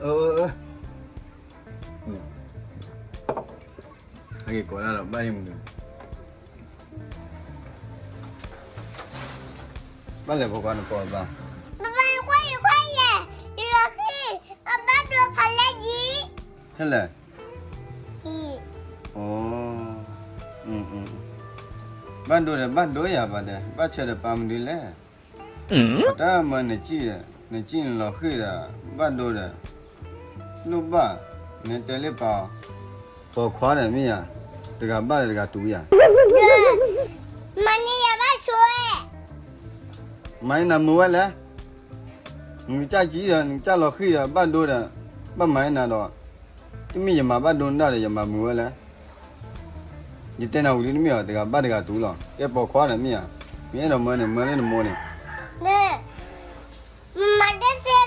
အၢ အၢ အၢ ဟဲက့ၤကိးတၢ်ဒီးဘၣ်ယမုၢ်, ဘၣ်လဲၤဖိခွါနကိးဘၣ်, ပပၢ်နကွၢ်ယခွါယဲၢ်, ယလီၤဃံၢ်, အဘၣ်ဒိဖးလဲၢ်ယံၤ, ဟဲလဲၣ်, ဘၣ်ဒိဒီးဘၣ်ဒိယၤဘၣ်ဒီး ဘၣ်ဆၢဒီးပာ်မနုၤလဲၣ်, ပတၢ်မၢနစံၣ်ဒီး နစံၣ်နလီၤဃံၢ်ဒီး ဘၣ်ဒိဒီး လိၣ်ဘၣ်, နတဲလၢပာ်အီၤ, ပိာ်ခွါဒီးမ့ၢ်ယၤ, တဂၤဘၣ်ဒီးတဂၤတူၤယၤ, မၤန့ၢ်ယၤဘၣ်ဆိဝဲ, မၤန့ၢ်နၤမုာ်ဝဲလဲၣ်, နကစၢ်စံၣ်ဒီး နကစၢ်လီၤဃံၢ်ဒီး ဘၣ်ဒိဒီး ဘၣ်မၤန့ၢ်နၤဒီး, တမ့ၢ်ယမၤဘၣ်ဒိနဒၣ်ဒီး ယမၤမုာ်ဝဲလဲၣ် ယတဲနၤဝံၤလံတမ့ၢ်ဧါ, တဂၤဘၣ်တဂၤတူၤလီၤ, ကဲပိာ်ခွါန့ၣ်မ့ၢ်ဧါ, မ့ၢ်အဲၣ်ဒိးမၢန့ၣ် မၢလၢနမိၢ်န့ၣ်, မၤသ့သ့ဒီး,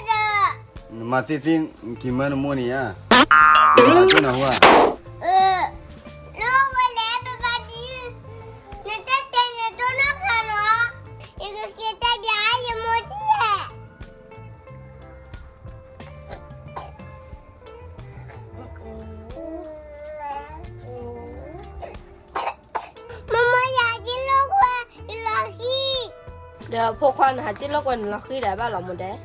နမၤသ့သ့, နက့ၤမၢနမိၢ်န့ၣ်ဧါ, နမၤသ့နဟူဧါ, လီၤဝဲလဲၣ်ပပၢ်ဒု, နတတဲနတိၢ်နီၣ်ခါလီၤ, ယကက့ၤတဲဘၣ်ယမိၢ်ဒ်လဲၣ် မိၢ်မိၢ်ယဟးက့ၤလိာ်ကွဲ ယလီၤဃံၢ်, ဒီးဖိခွါနဟးက့ၤလိာ်ကွဲနလီၤဃံၢ်ဒီးဘၣ်လီၤမိၢ်ဒဲး,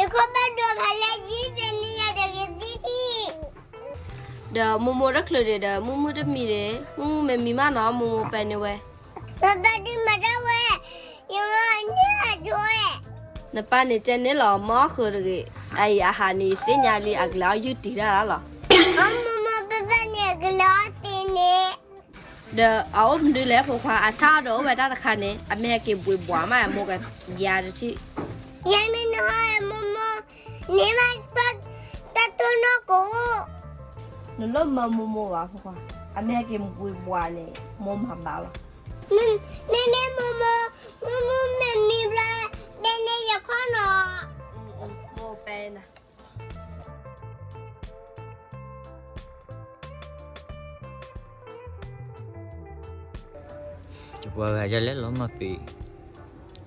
ယခိၣ်ဘၣ်ဒိဖးလဲၢ်ယံၤ ပမံယၤတဂ့ၤသံၣ်သံၣ်, ဒီးမိၢ်မိၢ်တချုးဒံးဒီး မုၢ်မုၢ်တမံၤဒံး, မုၢ်မုၢ်မ့ၢ်မံမးနီၤ မိၢ်မိၢ်ပဲာ်န့ၢ်ဝဲ, ပပၢ်ဒုမၤတၢ်ဝဲ, ယမၤန့ၢ်အဒိဝဲ နပၢ်န့ၣ်ကဲန့ၣ်လီၤ မ့ၢ်အီၣ်ဃုာ်တဂ့ၤ, အအံၤအဟးန့ၣ် ယသ့ၣ်ညါလံ အကလဲၤအီၣ်ယုၢ်တံၤတၢ်လီၤ, အမိၢ်မိၢ်ပပၢ်န့ၣ်ကလဲၤအီၣ်သ့န့ၣ်, ဒီးအအိၣ်မနုၤလဲၣ်ဖိခွါ အဆၣ်အီၣ်ဒီးအိၣ်ဝဲတၢ်တခါန့ၣ် အမ့ၢ်ဟဲက့ၤဘှံးဘှးမး အမိၢ်ကယၤတထံၣ်, ယၤမ့ၢ်နဟီမိၢ်မိၢ်, န့ၢ်မးတၢ်တိၢ်နီၣ်ကိး နလိၣ်မၢမိၢ်မိၢ်ဘၣ်ဖိခွါ, အမ့ၢ်ဟဲက့ၤဘှံးဘှးန့ၣ် မိၢ်မၤဘၣ်လီၤ, မ့မ့ၢ်မိၢ်မိၢ်, မိၢ်မိၢ်မ့ၢ်မံဘျီ, တဲန့ၢ်ယခီနီၤ, မိၢ်ပဲာ်နၤ ယပှၤဂၤယလဲၤလီၤမၤပ့ၤ,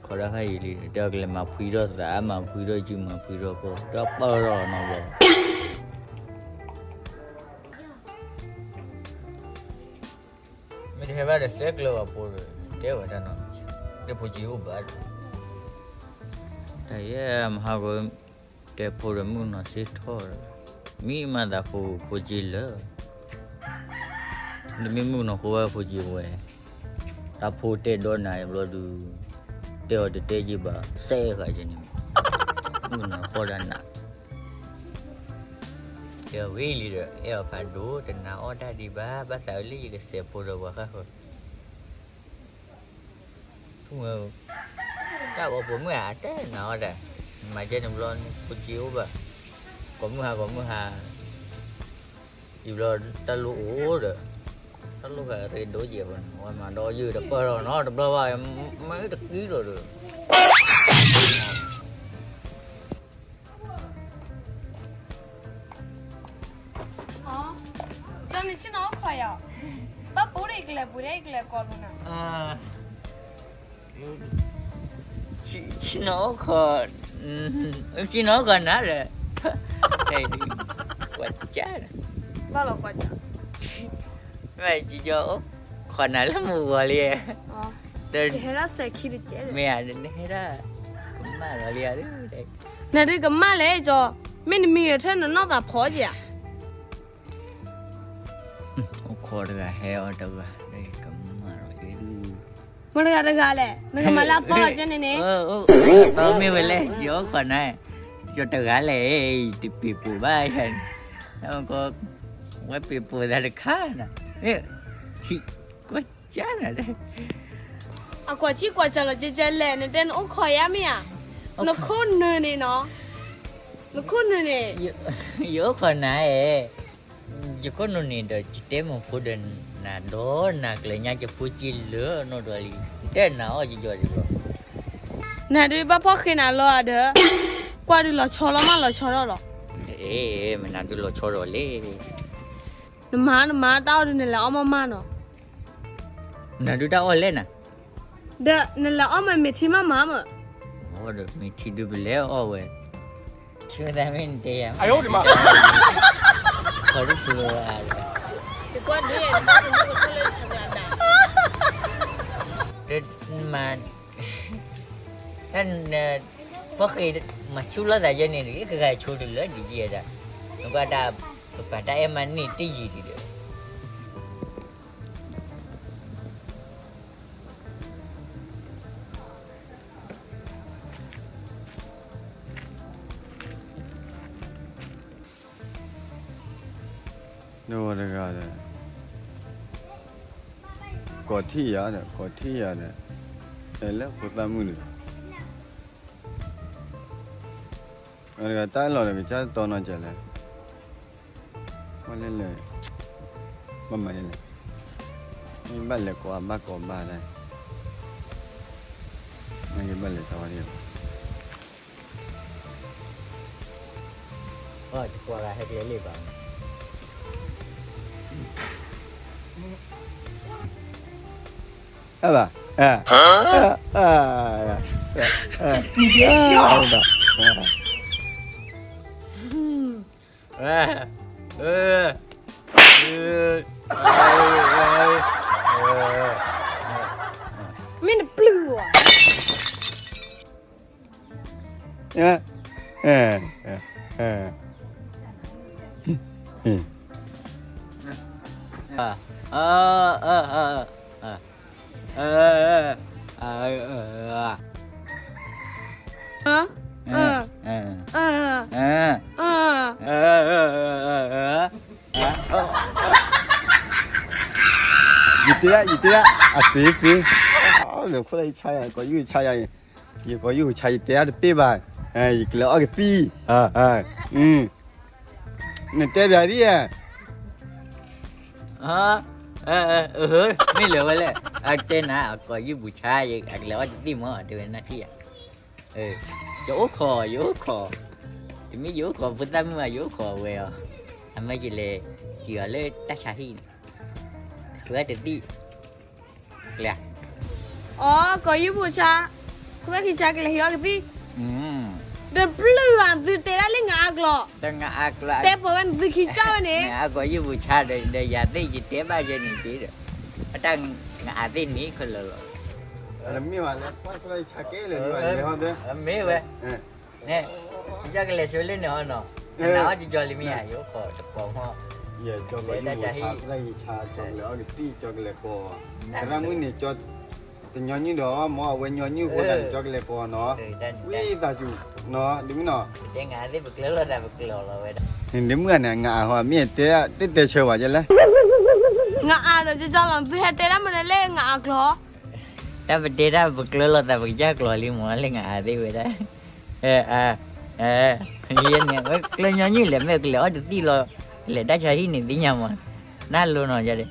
ခိးတၢ်ခါအံၤလံ တဲအကလဲၤမၤဖှံထီၣ်သး မၤဖှံထီၣ်ယုၢ် မၤဖှံထီၣ်ဖိ ဒီးပၢၢ်ထီၣ်နီၤဘျီ, မ့ၢ်တဟဲဘၣ်ဒီးစဲးကျၢၤဘၣ်ဖိဒီး တဲဝဲတၢ်နီၤ, တဲဖိက့အိၣ်ဘၣ်ဒီး, တၢ်ယဲမဟါက တဲဖိဒီးမုၣ်ကနီၤသ့ထီၣ်ဒီး, မံမၤသးဖိ ဖိက့လၢာ် တမ့ၢ်မုၣ်ကနီၤဃိဝဲဖိက့ဝဲ, တၢ်ဖိတဲဒီးနၤဘျီဒုး, တဲအီၤတတဲက့ဘၣ် စဲဃာ်က့န့ၣ်, မုၣ်ကနီၤဃီဒၣ်နၤ, တဲဝံၤလံဒီး အဲၣ်အီၤဖးဒိၣ် တနာ်အီၣ်တၢ်ဒံးဘၣ် ဘၣ်သးဝဲလၢယကစဲးဖိဒီးပှၤဃၣ်ဃၢၤ တၢ်ဂီၤပိာ်မုၣ်ဧါ တဲနၤအီၣ်တၢ်, မၤကဲန့ၣ်ဘျီ ဖိက့အိၣ်ဘၣ်, ကိးမုၢ်ဟါ ကိးမုၢ်ဟါ, ယံၤဘျီတၢ်လိၣ်အိၣ်ဒီး, တၢ်လိၣ်ဃာ်ရ့ဒိၣ်ယဲၢ်ဘၣ်န့ၣ် ဝဲမၤဒီးယုၢ်တပၢၢ်ထီၣ်နီတဘျီဘၣ်, မ့ၢ်တသံလီၤဒီး ကၠီန့ၣ်ဆ့ၣ်နီၤအိၣ်ခိးယၤ, ဘၣ်ပိာ်ဒီးယကလဲၤပှ့ၤဒီးယကလဲၤကိးလိာ်နၤ, ဆ့ၣ်နီၤအိၣ်ခိး, ဆ့ၣ်နီၤအိၣ်ခိးနၤဒီး, ကွၢ်ကၢ်, ဘၣ်လီၤကွၢ်ကၢ်, မ့ၢ်ကၠီအိၣ်ခိးနၤလၢမုၢ်ဂီၤလံ, မ့ၢ်ဧါ, နဟဲဒၣ်, ကမၣ်လီၤလံဧါ, နဒုးကမၣ်လဲၣ်ကၠီ, မ့ၢ်နမံဂဲၤထၢၣ်နနီၢ်သးဖီက့ၤဧါ အိၣ်ခိးတဂၤဟဲအီၤတဂၤ, ကမၣ်လီၤက့ၤဒုး, မတဂၤတဂၤလဲၣ်, နကမၤလၢအသီလီၤကဲန့ၣ်န့ၣ်, မ့ၢ်ဝဲလဲၣ်, ယအိၣ်ခိးနၤ, ယတဂၤလဲၣ်, တပ့ၤပိာ်ဘၣ်ယၤန့ၣ်, ဝဲပ့ၤပိာ်သးတခါနၤ, ထံၣ်, ကွၢ်ကၢ်နၤ, အကွၢ်ထံကွၢ်ကၢ်လီၤကဲကဲလဲၣ်, နတဲနအိၣ်ခိးယၤမ့ၢ်ဧါ, နခိၣ်နူာ်န့ၣ်နီၤ, နခိၣ်နူာ်န့ၣ် ယအိၣ်ခိးနၤဧၢ, ယခိၣ်နူာ်န့ၣ်ဒီး ယတဲမိၢ်ဖိဒီးနၤဒီးနၤကျဲၤညါ ယဖိက့လၢာ်နီၢ်ဒွးလံ, တဲနၤအီၣ်ယယီၤဒံးလီၤ, နၤဒုးဘၣ်ဖီၣ်ဃ့နၤလီၤဧါဒီး, ကွၢ်ဒုးလီၤဆီလီၤမးလီၤဆီထီၣ်လီၤ, မနၤဒုးလီၤဆီဒီးလဲၣ်, နမၤနမၤတၢ်အီၣ်ဒုး နလဲၤအီၣ်မးမးနီၤ, နၤဒုးတၢ်အီၣ်လဲၣ်နၤ, ဒီးနလဲၤအီၣ်မး မ့ၢ်ထံမးမးမး, ဒီးမ့ၢ်ထံဒုးပလဲၤအီၣ်ဝဲ, ဆူသးမ့ၢ်နတဲယၤ, ခီဒုဖုလၢ, မၤ, တၢ်, ဖီၣ်ဃ့, မၤဆူၣ်လိာ်သးယဲန့ၣ် ကဂၤဆိတလၢဒ်ယဲဒၣ်, နကွၢ်တၢ်, ပပာ်တၢ်အဲၣ်မးန့ၢ်တယံာ်ဒံးဒီး နဝဲတဂၤဒီး, ကိးထံၣ်ယၤဒီး ကိးထံၣ်ယၤဒီး, တဲလၢဖိသၣ်မုၣ်န့ၣ်, အတဂၤတၢ်လီၢ်ဒီး ကစၢ်တီနီၤကလဲၣ်, ဘၣ်လဲၣ်လဲၣ်, ဘၣ်မၤလဲၣ်လဲၣ်, မ့ၢ်ဘၣ်လဲၤကိးဘၣ်ကိးဘၣ်ဒၣ်, မ့ၢ်ဘၣ်လဲၤသးဝဲဒၣ် အတကွၢ်ဂၤဟဲကျဲလံဘၣ်, အဘၣ်, မ့ၢ်နပျုၢ်ဧါ. ယတဲဒၣ် ယတဲဒၣ် အသ့သ့, လၢခိၣ်လၢယဆါယၤ ကိးယုၢ်ဆါယၤ, ယကိးယုၢ်ဆါ ယတဲဒၣ်တပ့ၢ်ဘၣ်, ယကလဲၤအီၣ်ကသံၣ်, နတဲဘၣ်ဒ်ဧါ, မ့ၢ်လၢဝဲလဲၣ်, အတဲနၤ အကိးယုၢ်ပူၤဆါ အကလဲၤအီၣ်ကသံၣ်မၢ တဲဝဲနၢ်ထံၣ်ဧါ, ယအိၣ်ခိး ယအိၣ်ခိး, တမ့ၢ်ယအိၣ်ခိးဖိသၣ်မုၣ်ဘၣ် ယအိၣ်ခိးဝဲအီၤ, အမၢယလဲၤ စံးအီၤလၢတၢ်ဆါဟံၣ်န့ၣ်, ဝဲတသံၣ်, ကျဲ, အကိးယုၢ်ပူၤဆါ, ခိၣ်ဘၣ်ခံဆါကလဲၤဟံးအီၣ်ကသံၣ်, တပျုၢ်ဘၣ်သုတဲဒၣ်လၢနအါကျိာ်, တဲပိာ်ဝဲနသုခံကၠီဝဲန့ၣ်, အကိးယုၢ်ပူၤဆါဒီး ယၤသ့ၣ်ယတဲဘၣ်ယဲန့ၣ်တ့ၢ်ဒီး, အတၢ်နအါသ့ၣ်န့ၣ်ခဲလၢာ်လီၤ, မ့ၢ်ဝဲ, ယကလဲၤဆိလၢန့ၣ်ဟီနီၤ, နအီၣ်ကကီၤလံမ့ၢ်ဧါ ယအိၣ်ခိးတကိးမီၢ်, ယကလဲၤတၢ်ဆါဟံၣ်, ကလဲၤအီၣ်ကသံၣ် ကလဲၤကိး, သရၣ်မုၣ်န့ၣ် တညီနုၢ်ဒီး မ်အဝဲညီနုၢ်အဃိသတးန့ၣ် ကလဲၤကိးနီၤ, ဝံသးစူၤနီၤ ဒ်မုၢ်နီၤ, တဲနၤသ့ၣ်ပကျၢၤလိာ်သးပကျၢၤလီၤဝဲဒၣ်, ဒ်မုၢ်န့ၣ် နအါဟီ မ့ၢ်တဲတတဲဆၢဝဲကလဲၣ်, နအါဒီးကကီၤလီၤ သုဟဲတဲဒၣ်မနုၤလဲၣ် နအါကျိာ်, တၢ်ပတဲတၢ်ပကျၢၤလိာ်သးပကစၢ်ကျိာ်လံမၢ် လၢနအါသ့ၣ်ဝဲဒၣ် ယဲန့ၣ် ဝဲကျၢၤညီနုၢ်လဲၣ် မ့ၢ်ကလဲၤအီၣ်တသံၣ်လီၤ, ကလဲၤတၢ်ဆါဟံၣ်န့ၣ်သ့ၣ်ညါမး, နလိၤနီၤယၤဒီး,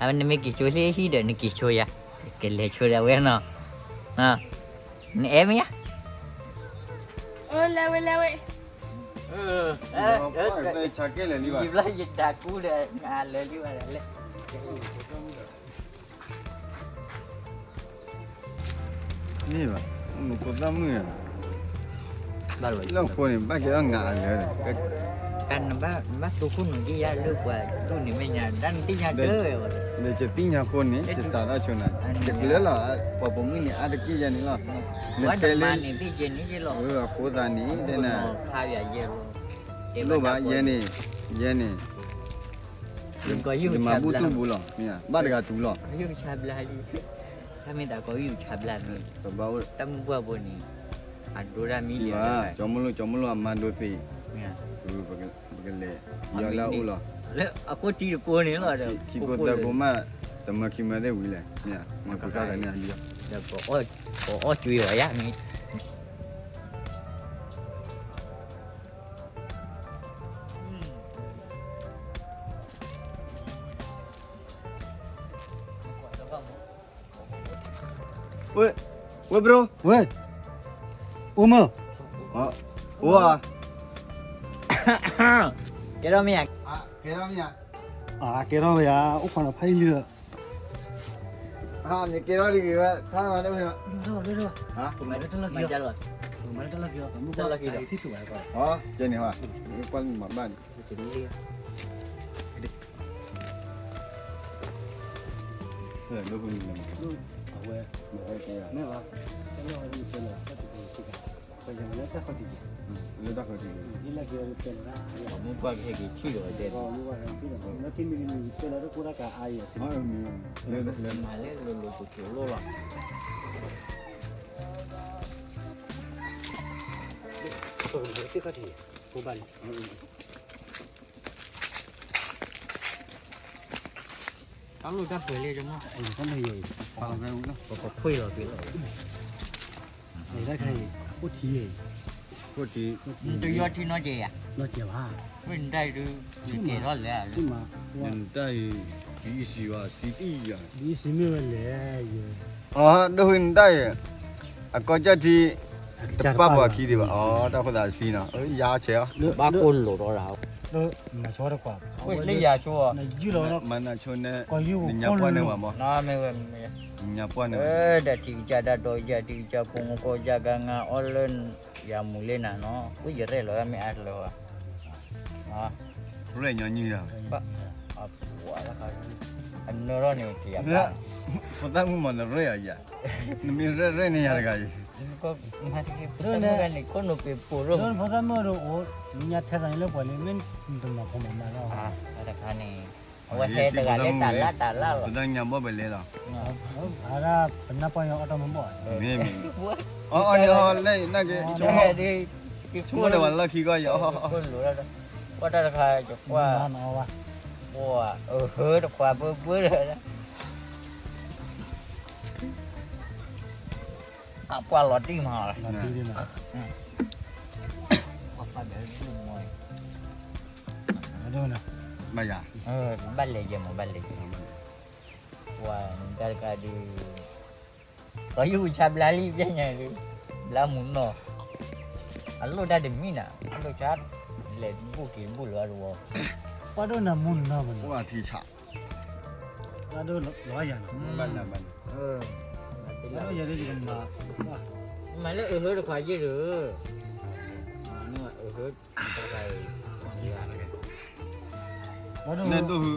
အဝဲနမ့ၢ်က့ၤဆိလၢဟံၣ်ဒီး နက့ၤဆိယၤ, ကလဲၤဆိဒၣ်ဝဲနီၤ, နအဲၣ်မ့ၢ်ဧါ, လဲၤဝဲလဲၤဝဲ, ယံာ်ဘျီယတၢ်ကူဒီး နအါလၢာ်လံဝဲဒၣ်လဲၣ် မ့ၢ်ဘၣ်, ဖိသၣ်မုၣ်ဧါ, လၢအဃိန့ၣ် ဘၣ်ကဲထီၣ်နအါလၢာ်, နဘၣ်တိၢ်ခိၣ်နူာ်က့ၤယၤလၢပှၤဒိၣ်န့ၣ်မဲာ်ညါ တၢ်နသ့ၣ်ညါတၢ်ဝဲ, ဒီးယသ့ၣ်ညါအဃိန့ၣ် ယစးထီၣ်ဆိနၤ, ယကလၢလီၤ, ပှၤပိာ်မုၣ်န့ၣ် အါတက့ၢ်ယၤန့ၣ်လီၤ, နတဲလၢ, အဃိသတးန့ၣ် တဲနၤ, လိၣ်ဘၣ်ယဲန့ၣ်, ယဲန့ၣ် ယမၤဘူၣ်တူၢ်ဘူးလီၤ, ဘၣ်တဂၤတူၢ်လီၤ, တၢ်မ့ၢ်သးကိးယုၢ်ဆါဘျါလံ, တၢ်မုၢ်ပှၢ်ဖိန့ၣ်, အဒိဒၣ်မံလံ, ကၠီမုၢ်လိၣ် ကၠီမုၢ်လိၣ်အမါဒိသ့, ပကလဲၤ, ယီၤလၢအအိၣ်လီၤ, လၢအခိၣ်ထံးတကိးန့ၣ်လီၤ, ခံကိးသၢကိးမး, တမၢခံမၢသ့ၣ်ဝံၤလဲၣ်, မ့ၢ်, မၤပူၤထီၣ်ကန့ၣ်အလံ, ဒီး, ပအီၣ်ကွံာ်အီၤယါမ့ၢ် ဝဲ, ဝဲဘြိ, ဝဲ, အိၣ်မၢ, အိၣ်ဧါ, ကဲထီၣ်မ့ၢ်ဧါ, ကဲထီၣ်မ့ၢ်ဧါ, ကဲထီၣ်မ့ၢ်ဧါ, အိၣ်ခိးနၤဖးယံာ်လံဒီး, မ့ၢ်ကဲထီၣ်တဂ့ၤဝဲ, ထါလီၤ, မ့ၢ်ကဲထီၣ် မ့ၢ်တၢ်လၢခံဒီး တၢ်လၢခံဒီး ထံၣ်ဆူၣ်ဘၣ် အီ ကဲန့ၣ်ဟီ ကွၢ်မၤဘၣ်န့ၣ် အဝဲ မ့ၢ်ဘၣ် လၢတၢ်ခီၣ်ထံး လၢတၢ်ခီၣ်ထံး မ့ၢ်ကွၢ်ကဟဲက့ၤထံၣ်ဒီးတဲ လၢမ့ၢ်လၢလိၤလိၤကၠိလိၤလီၤ တၢ်လိၣ်တၢ်ပှဲၤလံ ကမီၢ် တၢ်လီၢ်တၢ်ပှဲၤလံ ကမီၢ် ပကခွ့လီၤက့ၤလီၤ တၢ်ခါအံၤ အိၣ်ထံအံၤ အိၣ်ထံ တယီထံနီၢ်ကဲၤယၤ နီၢ်ကဲၤဘၣ် ဝဲနတၢ်အံၤဒုး ကဲၤထီၣ်လဲၣ် နတၢ်အံၤ ဒ်အံၤစံးဘၣ် စံးအံၤယၤ ဒ်အံၤစံးမ့ၢ်ဝဲလဲၣ် အီ ဒိၣ်ဃုနတၢ်အံၤ အကီၢ်ကၢ်ထံ တပာ်ပှၤခံဒံးဘၣ် အီ တၢ်ဖိသးစံနီၤ ယါဆဲးအီ ဘၣ်ကိၢ်လိာ်ဒီး မၤဆိတကွၢ် လၢယၤဆိ မၤနၤဆိန့ၣ် နညါပှၢ်န့ၢ်ဝဲမး နညါပှၢ်န့ၢ်ဝဲ ဒီးထံကစၢ်တၢ်ဒီးယၤ ထံကစၢ်ဖိမုၣ်ကီၢ်ယၤဂၤငါအီၣ်လၢ ယၤမူလ့နၤနီၤ ဝဲယရဲၣ်လီၤမ့ၢ်အါလၢၤဘၣ် ရဲၣ်ညီနုၢ်ဒီး အနၢထီၣ်န့ၣ် ဖိသၣ်မုၣ်မးနရဲၣ်အီၤယၤ နမ့ၢ်ရဲၣ်ရဲၣ်န့ၣ်ယၤတဂၤအံၤ မၤတက့ၢ် ဖိသၣ်မုၣ်တဂၤန့ၣ် ခိၣ်နူာ်ပ့ၤပိာ်ရိၣ် ဖိသၣ်မုၣ်ဒီးအိၣ် နညါထဲသးန့ၣ်လၢပှၤလံ မ့ၢ်တမၤဖိမၤမါလီၤ တခါန့ၣ် အဝဲဟဲတဂၤလၢတၢ်လၢ်တၢ်လၢ်လီၤ အဒၣ်ပနၢ်ပှၢ်ညီအီၣ်တၢ်မ့ၢ်ဘီၣ် မ့ၢ်မ့ၢ် အီၣ်အီၣ်ယီၢ်လၢနက့ၤ ဆိကမိၣ်ဒီးပှၤလီၢ်ခံကီၢ်ယီၢ် ကွၢ်တၢ်တခါ ယကွၢ် ကွၢ် အဟၢတခွါဘၢဘၢဒီး အပှၢ်လီၤတံၢ်မး ဘၣ်လဲၤယဲမး ဘၣ်လဲၤယဲ ပှၤတခါဒုး ကီယုၢ်ဆါဘျါလံပျဲညါဒုး ဘျါမူနီၢ် အလိၣ်တၢ်တမံၤနၤ အလိၣ်ဆါ လဲၤဘူၣ်က့ၤဘူၣ်လီၤတဝီ ပှၤဒိၣ်နၤမူနီၢ်မး ပှၤထံဆး ပှၤဒိၣ်လီၤယၤ ဘၣ်နၤဘၣ်နၤ ပှၤဒိၣ်ယၤဒုးယကမၤ မၤလၢအဟၢတခွါယုၢ်ဒုး မၤလၢအဟၢ နဲဒိၣ်ဟု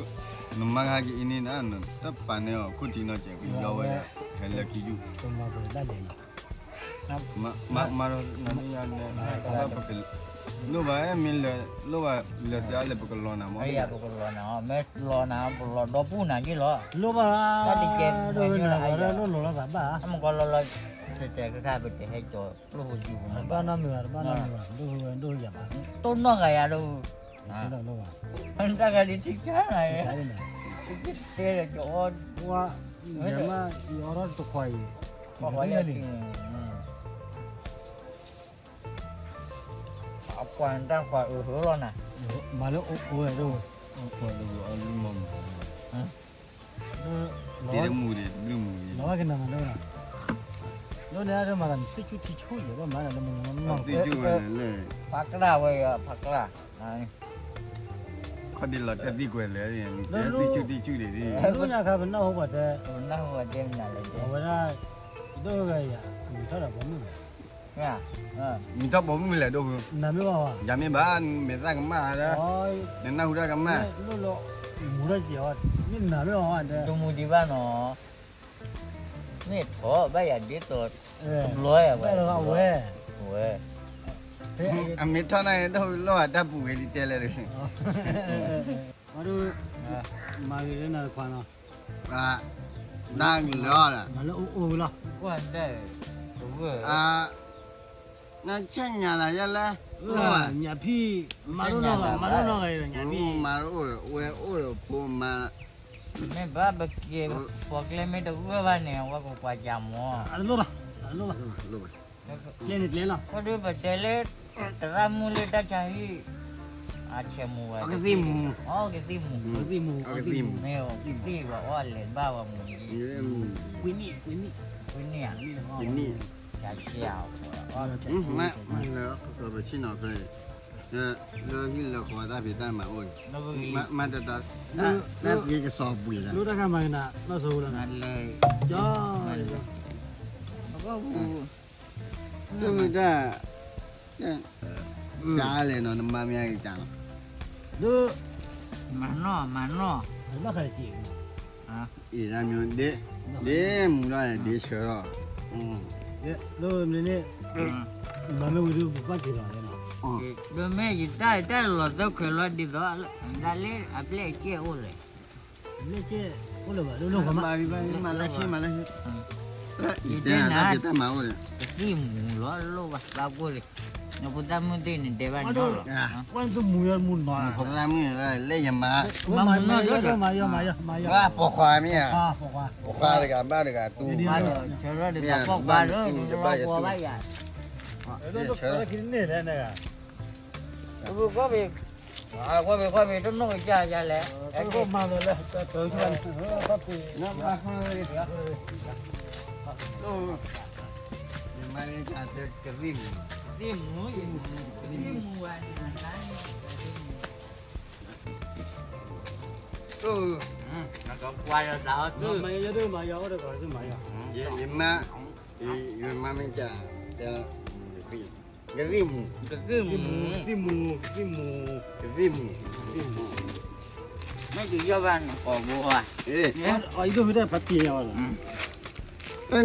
နမါကဟဲက့ၤအံၤန့ၣ်နၤ တၢ်ပာ်န့ၢ်အီၤခိၣ်ထံနီၢ်ကဲး ကယီဝဲဒၣ် ဟဲလၢခံယုၢ် မၤ မၤ မၤ မၤ ပက လိၣ်ဘၣ်မ့ၢ်လၢ လိၣ်ဘၣ်လၢစဲးအါလဲၣ် ပကလီၤနၤမ့ၢ် ပကလီၤနၤ မ့ၢ်လီၤနၤ ပလီၤဒီပူၤနၤက့ၤလီၤ လိၣ်ဘၣ် တၢ်တကဲ လိၣ်လိၤလိာ်သးဘၣ် အမကီလီၤလီၤ တဲတဲခါခါ ပတဟဲကၠီၤ ကျိၣ်ဟိကံပူၤ ဘၣ်နီတမံၤဘၣ် တဘၣ်နီတမံၤဘၣ် ဒိၣ်ဝဲဒိၣ်ယၤဘၣ် တိၢ်နီၣ်ဂၤယၤဒိၣ် တၢ်ဂၤဒ်ထံဆါနၤ တဲလၢကီ ယမ့ၢ်ယအီၣ်ထီၣ်တခွါအံၤ ပှၤလၢ အပှၤတၢ်ပှၤအဟၢလီၤနၤ မၤလၢအိၣ်အိၣ်ဝဲဒိၣ် ပှၤလၢအီၣ်လုၢ်မီၢ်မး တ့တမူၤန့ၣ် တဘျုးမူၤန့ၣ် လီၤကနၤမၤဒိၣ်နၤ ဒိၣ်န့ၣ်အဒိၣ်မၤသးနသ့ၣ်ဆူၣ်ထံဆူၣ်ယဲၢ် ဘၣ်မၤလၢမနီၢ် သ့ၣ်ဆူၣ်ဝဲလဲၣ် ဖးကျၢ်ဝဲယီၤ ဖးကျၢ် ခီၣ်ဒ့လီၤတၢ်သံကွဲးလဲၣ် သ့ၣ်ဆူၣ်သ့ၣ်ဆူၣ်ဒံးဒ် ဒိၣ်ညါခါပနၢ်ဟူပှၤတဲ ပနၢ်ဟူပှၤတဲမနုၤလဲၣ် အဝဲဒၣ် ဒိၣ်ဂၤယၤ မုၢ်ထီၣ်ဒီးပိာ်မုၣ်လဲၣ် မုၢ်ထီၣ်ပိာ်မုၣ်လဲၣ်ဒိၣ်ဖု နမ့ၢ်ဘၣ်ဝဲ ယၤမ့ၢ်ဘၣ် မဲာ်သၣ်ကမၣ်ဒီး နနၢ်ဟူတၢ်ကမၣ် မူထီၣ်ကဲၤအီၤ မ့ၢ်နၤမ့ၢ်ဘၣ်ဝဲ တမူၤဒံးဘၣ်နီၤ မ့ၢ်ထီၣ်ဘၣ်ယၤဒ်သိး တဘျီယၤဝဲ ဝဲ အမ့ၢ်ထီၣ်န့ၣ် ဒိၣ်ဖုလီၢ်အတၢ်ပူၤဝဲဒ်တဲလဲၣ်တဂ့ၤ အဒိ မၤဂ့ၤလၢနၤတခွါနီၤ နၤလၢအိၣ်အိၣ်ဝဲလီၤ ကွၢ်တဲ တဝဲ နဆဲ့ညါလၢယလဲၣ် ညၣ်ဖံၣ် မၤဒိၣ်နီၢ်ဂၤ မၤဒိၣ်နီၢ်ဂၤ ညၣ်ဖံၣ် မၤဒိၣ်ဝဲအိၣ်ဒီးဖိမါ မ့ၢ်ဘၣ်ပက့ၤ ပှၤကျဲမ့ၢ်တဂၢၢ်ဘၣ်န့ၣ် အဝဲကကွၢ်ကၢ်မီၤ အတလိၣ်ဘၣ် အတလိၣ်ဘၣ် ကျဲန့ၣ်ကျဲလီၤ ခီဒုပတဲလၢ တရၣ်မုၣ်လၢတၢ်ဆါဟံၣ် အဆဲးမူဝဲ အကသံၣ်မူ အကသံၣ်မူ အကသံၣ်မူ မ့ၢ်အကသံၣ်ဝဲအီၣ်လဲၤဘၣ်ဝဲမူ ကွံနံၣ် ကွံနံၣ် ကွံနံၣ်ဧါ ကွံနံၣ် ဆါဆါ မ့ၢ်လၢပဆ့ၣ်နီၤဖဲ လၢဟံၣ်လၢဃီတၢ်ဖံးတၢ်မၤအိၣ်န့ၣ် မၤတတၢ် တၢ်ဂ့ၤကစီၤပှ့ၤလီၤ လၢတၢ်ခါမၤကနၣ် နီၢ်စိဝဲလီၤ ကၠီ အဘၣ်ပူၤ တၢ် ကလဲၤနီၤ နမါမ့ၢ်ဂ့ၤကၢ်နီၤ ဒ် မၤနီၢ် မၤနီၢ် ဘၣ်ဃးတက့ၢ် အံၤဒၣ်မ့ၢ် ဒ် ဒ်မူလီၤ ဒ်ဆၢလီၤ ဒ်မ့ၢ်န့ၣ် မၤမ့ၢ်ဝံၤဒ်ပဘၣ်က့ၤလီၤနီၤ ဒ်မ့ၢ်ယတၢ်တၢ်လီၤသၢခွဲးလီၤဒ်သိး ဒ်လၢအပျဲၢ်အကဲအိၣ်လဲၣ် အပျဲၢ်ကဲအိၣ်လၢၤဘၣ် ဒ်လၢမၤလၢ မၤလၢ ယတဲနၤ တၢ်မၤအိၣ်လဲၣ် ကသံၣ်မူလီၤလိၣ်ဘၣ် ဘၣ်ကိၢ်လံ နဖိသၣ်မုၣ်သ့ၣ်န့ၣ် တဲဘၣ်နီၤလီၤ မူမူနီၤ ဖိသၣ်မုၣ်လၢယမါ မၤမူနီၤ မၤယီၤ မၤယီၤ မၤယီၤ ပိာ်ခွါမ့ၢ်ဧါ ပိာ်ခွါတဂၤဘၣ်တဂၤတူၢ် ဆၢထၢၣ်တဂၤပိာ်ခွါလၢ ဆၢထၢၣ် ကွၢ်ဖဲကွၢ်ဖဲ တနီၣ်ကစၢ်ယၤလဲၣ် မၤလၢ သ့ၣ်မူ သ့ၣ်မူဝဲ ယမါ ယမါမ့ၢ်က ကသံၣ်မူ ကသံၣ်မူ ကသံၣ်မူ ကသံၣ်မူ ကသံၣ်မူ မ့ၢ်ကယီၢ်ဘၣ်နကိာ်ဘိဧါ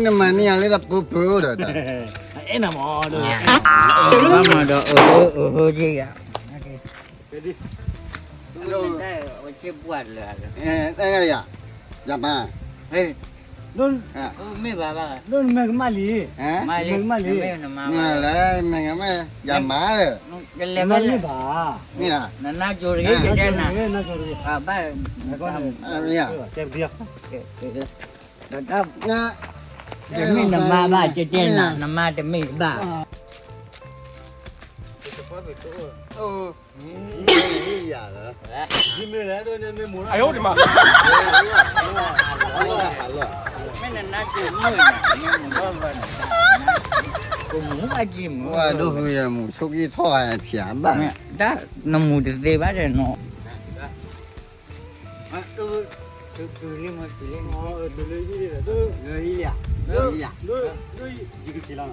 နမၤန့ၢ်ယၤလၢတၢ်ပၢပၢဒီး အဲၣ်နမၤဒီး အဟၢအဟၢက့ယၤ တၢ်ယၤမါ မ့ၢ်ဘၣ်ဘၣ် မ့ၢ်ကမၣ်လံ မ့ၢ်ကမၣ်လံ မ့ၢ်လၢ မ့ၢ်ကမၣ် ယၤမါလၢ ကလဲၤမ့ၢ်ဘၣ် မ့ၢ် နနါကိၤတဂ့ၤ ယတဲနၤ ဘၣ် မ့ၢ် တမ့ၢ်နမါဘၣ် ယတဲနၤ နမါတမ့ၢ်ဘၣ် မ့ၢ်ယၤလၢ မ့ၢ် မ့ၢ်နနါကိၤမုၣ် မ့ၢ်မုၣ်ဘၣ်ကံမုၣ် ဒိၣ်ဃုယမူဆိကံထီၣ်ထံၣ်ဘၣ် တၢ်နမူတသ့ဘၣ်ဒီးနီၤ တုၤလံမ့ၢ်တုၤလံ တုၤလံ တုၤလံ ယကက့ၤလီၤ အ အ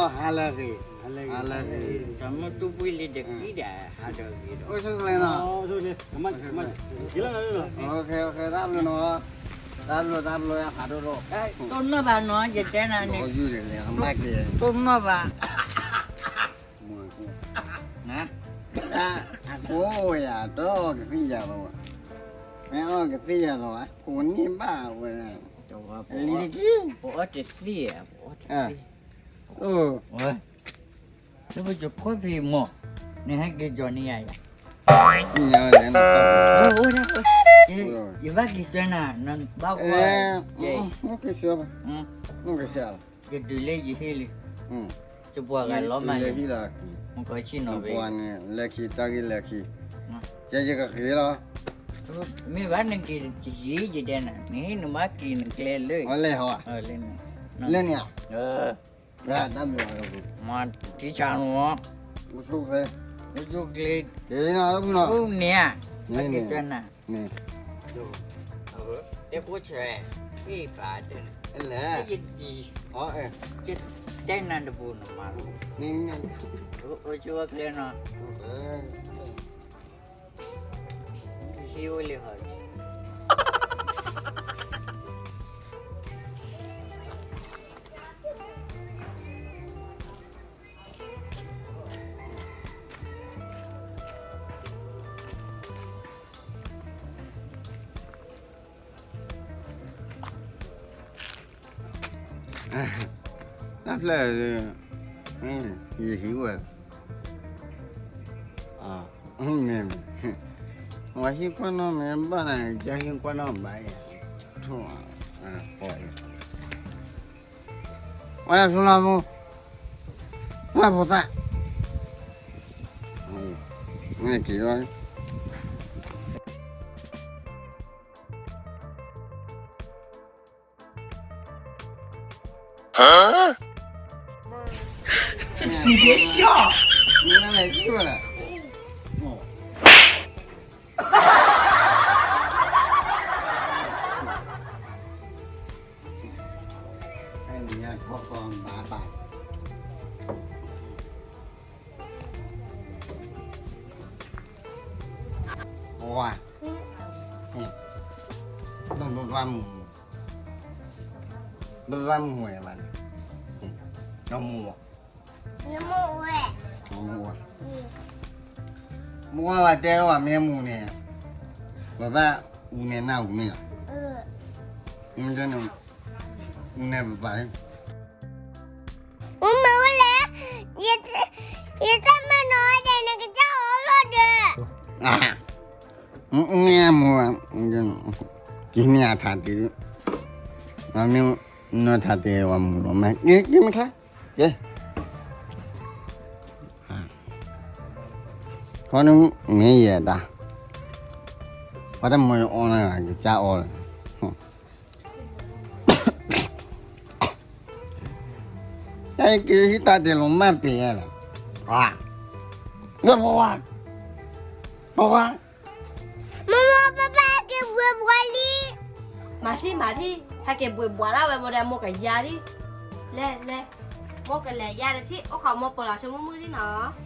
ဟါလၢဂ့ၤ ဟါလၢဂ့ၤ တၢ်မုၢ်တူၢ်ဘှံးလံတကံၢ်ဒီး ဟါဒီးဂ့ၤဒီး အိၣ်ဆူၣ်ချ့နီၤ တၢ်ဘျုးနီၤ တၢ်ဘျုး တၢ်ဘျုး ယဖးဒိၣ်ဒိၣ် တိၢ်နီၣ်ဘၣ်နီၤ ယတဲနၤန့ၣ် တိၢ်နီၣ်ဘၣ် အကိးယၤ တအီၣ်ကသ့ၣ်ယၤလီၤဘၣ် မ့ၢ်အီၣ်ကသ့ၣ်ယၤလီၤဘၣ် ကိးန့ၢ်ဘၣ်ဝဲ လံတက့ၢ် ပအီၣ်တသ့ၣ် ပအီၣ်တသ့ၣ် လၢပကကွၢ်ဖံးမီၢ် နဟဲက့ၤကီၤန့ၢ်ယၤယၤ ယဘၣ်က့ၤဆှၢနၤ နဘၣ်ကွၢ် က့ၤဆှၢဘၣ် ကတုၤလၢယဟ့ၣ်လံ ယပှၤဂၤလီၤမးလံ မကီဆံၣ်နီၤဝဲ လၢခံတၢ်ဂ့ၢ်လၢခံ ယကက့ၤလီၤ မ့ၢ်ဘၣ်နက့ၤယံၤယဒဲနၤ နဟ့ၣ်နဘၣ်က့ၤနကျဲလၢ လဲၤဟီ လဲၤန့ၣ် တၢ်ဘျုး မၤထံဆးနီၤ အိၣ်ဆူၣ်ချ့ အိၣ်ဆူၣ်ချ့ အိၣ်န့ၣ် ကက့ၤကနၤ တဲဖိဆဲး ဟ့ၣ်ပာ်တဲနၤ လဲၣ် ယဒံး တဲနၤတပူၤနမၤလီၤ အိၣ်ဆူၣ်အိၣ်ချ့နီၤ ဟံၣ်အိၣ်လံဟီ တၢ်ဖျၢၣ် ယဟံးဝဲ မ့ၢ် ဝဲဟံးကွၢ်နီၢ်မ့ၢ်ဘၣ်နၤ ယဟံးကွၢ်နီၢ်ဘၣ်ယၤ ထိၣ် ပီၢ်အံၤ ဝဲဆိလၢမူ ဝဲဖိသၣ် မ့ၢ်က့ၤလီၤ 你别笑。ဘၣ်ပၢ်, ပှၤ, ဘၣ်မူ, ဘၣ်မူဝဲဘၣ်န့ၣ်, ဒီးမူဝဲ, မူဝဲ, မူဝဲဘၣ်တဲဝဲမ့ၢ်မူန့ၣ်, ပဘၣ်အူန့ၣ်နၢ်အူန့ၣ်လီၤ, န့ၣ်ပပာ်လံ မ့ၢ်ဝဲလဲၣ်, ယတမၤနီၤဒဲး နကစၢ်အီၣ်လီၤဒီး, မ့ၢ်မူ, က့ၤန့ၢ်အထးတ့ၢ်, မ့ၢ်နီၢ်ထးတ့ၢ်ဝဲမူလီၤ မ့ၢ်က့ၤမ့ၢ်ခါ, ကဲ, ခီန့ၣ်မ့ၢ်ယဲဒၣ်, ပှၤတမၤအီၣ်နၤ ကစၢ်အီၣ်လီၤ တၢ်က့ၤဟံးတၢ်တဲလီၤမၢ်ပ့ၤလဲၣ်, ပှၤ, ပှၤ, ပှၤ, မ့ၢ်ပၢ်ပၢ်ဟဲက့ၤဘှ့ဘှါလံ, မၤထံၣ်မၤထံၣ် ဟဲက့ၤဘှ့ဘှါလၢဝဲမိၢ်ဒီးမိၢ်ကယါလံ, လဲၤလဲၤ, မိၢ်ကလဲၤယါတထံၣ် အိၣ်ခိးမိၢ်ဖိလီၤဆိမိၣ်မုၢ်လံနီၤ.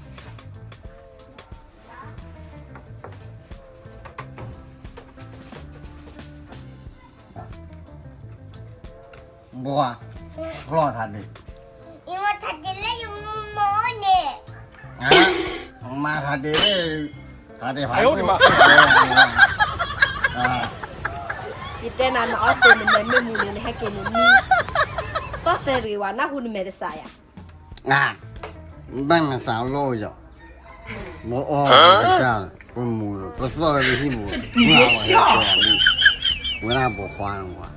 ဘှါ, ဖျီၣ်ထးဒ့, ယမၤထးဒ့လၢယမိၢ်န့ၣ်, မၤထးဒ့လၢ, ထးဒ့ဖးဒိၣ်, ယတဲနၤနအီၣ်တ့ၢ်နမဲာ်မ့ၢ်မူန့ၣ် နဟဲက့ၤန့ၣ်မံ, သီၣ်သဲတဂ့ၤဝဲ နၢ်ဟူနမဲာ်တစးယၤ ဘၣ်မၤစးလီၤယီၤ, ပအီၣ်ကစၢ်, ပမူ, ပသီၣ်ဝဲပဟံၣ်ပူၤ, ပှၤဝဲ, ဝဲဒၣ်ပိာ်ခွါ,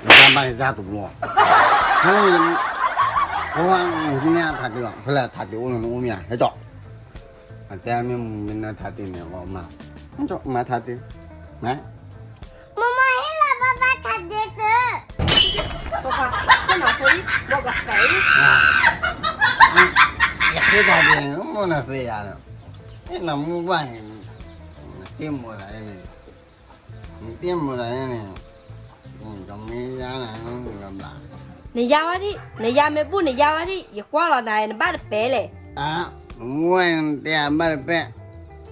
ပတၢ်ဘၣ်ကစၢ်တဘျီ, ပှၤ, မ့ၢ်ထးတ့ၢ်အီၤ ဖဲလဲၣ်ထးတ့ၢ်အိၣ်လၢနအိၣ်မ့ၢ်ဧါ ဟဲကၠီ, အတဲမ့ၢ်မူမ့ၢ်နၢထးတ့ၢ်န့ၣ် မၤ, မၤထးတ့ၢ်, မၤ မ့ၢ်မ့ၢ်ဟ့ၣ်လီၤဘၣ်ဘၣ်ထးဒ့သု, ပှၤ, ဆ့ၣ်နီၤဆ့, ဘီကသဲး, ယဃ့တၢ်ဒ့, မ့ၢ်နသ့ယၤလီၤ, နမူဘၣ်န့ၣ်, နတ့ၢ်မူသးန့ၣ်, နတ့ၢ်မူသးန့ၣ်, ကမ့ၢ်ယါနၤ, ဘၣ်, နယါဝဲဒၣ်, နယါမ့ၢ်ဘူၣ်နယါဝဲဒၣ် ယကွၢ်လီၤနၤ နဘၣ်တပဲလဲၣ် မူဝဲနတဲအဘၣ်တပဲ,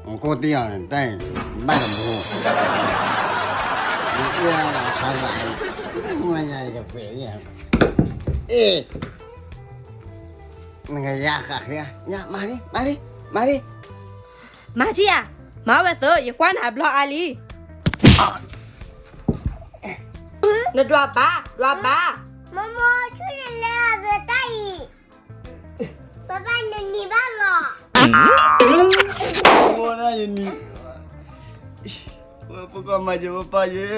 နကိးတံၢ်အီၤန့ၣ် တၢ်အံၤ, ဘၣ်တဘိ, နအၢဆါသး, မူဝဲညါယကပဲာ်, အ့ၣ်, နကယါဃးဃ့, ယါ, မၤလံ, မၤလံ, မၤလံ, မၤထံၣ်ဧါ, မၤဝဲသု, ယကွၢ်နၤဘျီအါလံ နဒွးဘၣ်, ဒွးဘၣ်, မမီၤဆူၣ်န့ၣ်လဲၤအီၤသတးအံၤ, ပပၢ်နနံၤဘၣ်လီၤ, မမီၤနနံၤ, ပကမၤယဲပပၢ်ယဲ,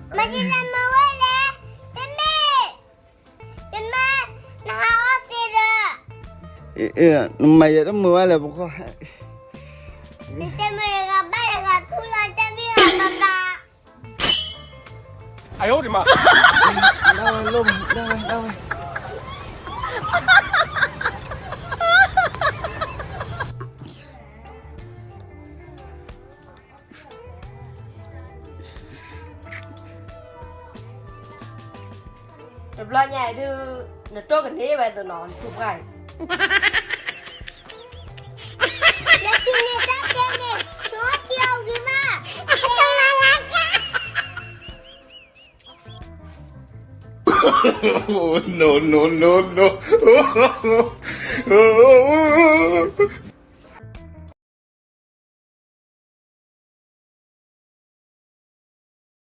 မၤယဲလၢမၤဝဲလဲၣ်, တမ့ၢ်, ယမၤ, နဟးအီၣ်သ့ဒီး, နမၤယဲတမုာ်ဝဲလဲၣ် ပခီ နတဲမ့ၢ်တဂၤဘၣ်တဂၤသူလီၤ တဲမ့ၢ်အီၤဘၣ်ဘၣ်, အဝဲ, ဒၣ်ဝဲ, တဘျီညါအံၤဒုး, နတိၢ်ကန့ၢ်ဝဲသ့ၣ်နီၤ နထူၣ်ပှၢ်အံၤ, နထံၣ်န့ၣ်တၢ်တဲန့ၣ်, နထံၣ်အီၤဝံၤမး, တဲ, no no no no